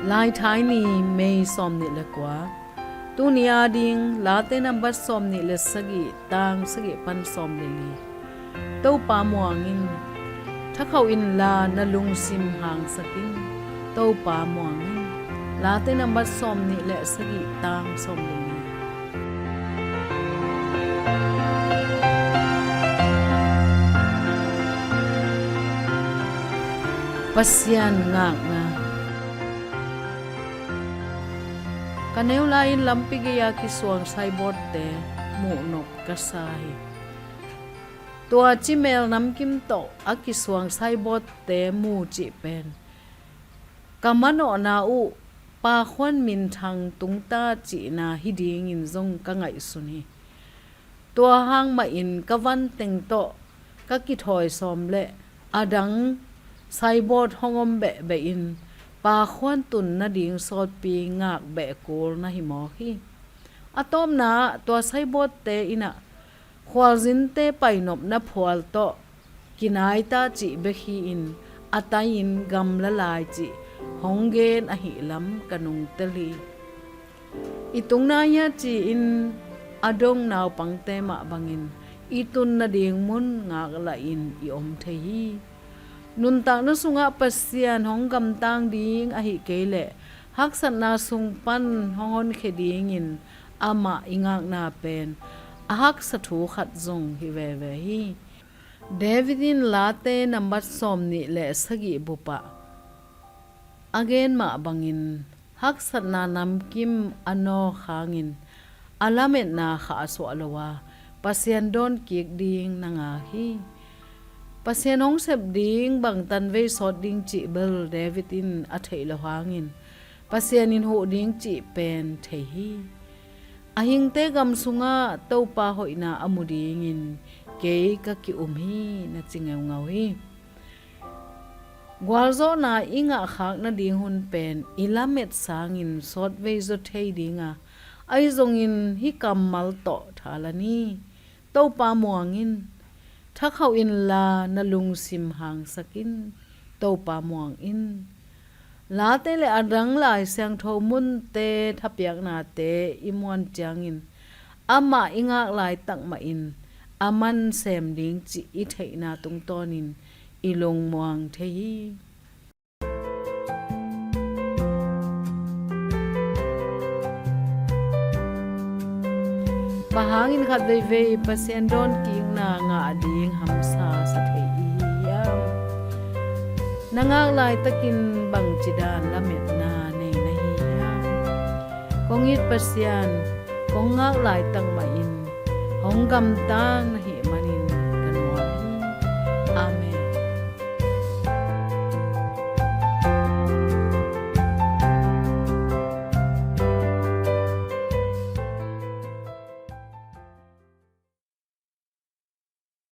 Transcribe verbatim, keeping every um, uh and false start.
Laithai ni, May sawmnih le kua. Tuni ading Late nambat sawmnih le sagih, tang sagih pan sawm le li. Topa muang in, thakhauh inla na lungsim hangsak in. Topa muang in. Late nambat sawmnih le sagih, tang sawm le li. Pasian ngakna. Ka neu lai-in lampi gei-a kisuang saibawtte muhnop ka sa hi. Tua cimel namkim tawh a kisuang saibawtte mu cih pen ka manawhna uh Pakhuan minthang tungta cihna hi dingin zong ka ngaihsun hi. Tua hang mahin ka vanteng tawh ka kithawi sawm le adang saibawt hong om behbehin Pakhuan tun nading sawtpi ngak beh kul na hi mawk hi. A tawpna ah tua saibawtte in ah khualzinte painopna phual tawh kinai ta cih bek hi-in a tai-in gamla lai cih hong gen ahihlam ka nungtel hi. I tungna hi a ci-in a dong naupangte mah bangin i tun nading mun ngak lahin i om thei hi. Nuntakna sungah Pasian hong gamtang ding ahih kei leh haksatna sung pan hong honkhia dingin amah i ngakna pen a haksa thu khat zong hi veve hi. David in Late nambat sawmnih le sagih bupah a gen mah bangin haksatna namkim a nawk hangin a lametna khah a suah lo a, Pasian dawnkik ding na ngak hi. Pasian hong sep ding bang tanvei sawt ding cih bel David in a theih loh hangin Pasian in huh ding cih pen thei hi. A hingte gam sungah Topa hoihna a mu dingin kei ka ki-um hi, na ci ngeungau hi. Gualzawhna i ngahkhak nading hun pen i lamet sangin sawtvei zaw thei ding a, ahi zongin hih kammal tawh tha la ni. Topa muang in. Thakhauh inla na lungsim hangsak in. Topa muang in. Late le adang Lai Siangtho munte thapiaknate i muan ciangin amah i ngak laitak mahin a man sem ding cih i theihna tungtawnin i lungmuang thei hi. Bang hangin khat veivei Pasian dawnkikna ngah ding hamsa sa thei i hi hiam? Na ngak laitakin bangci dan lametna nei na hi hiam? Kong it Pasian, kong ngak laitak mahin hong gamtang na hi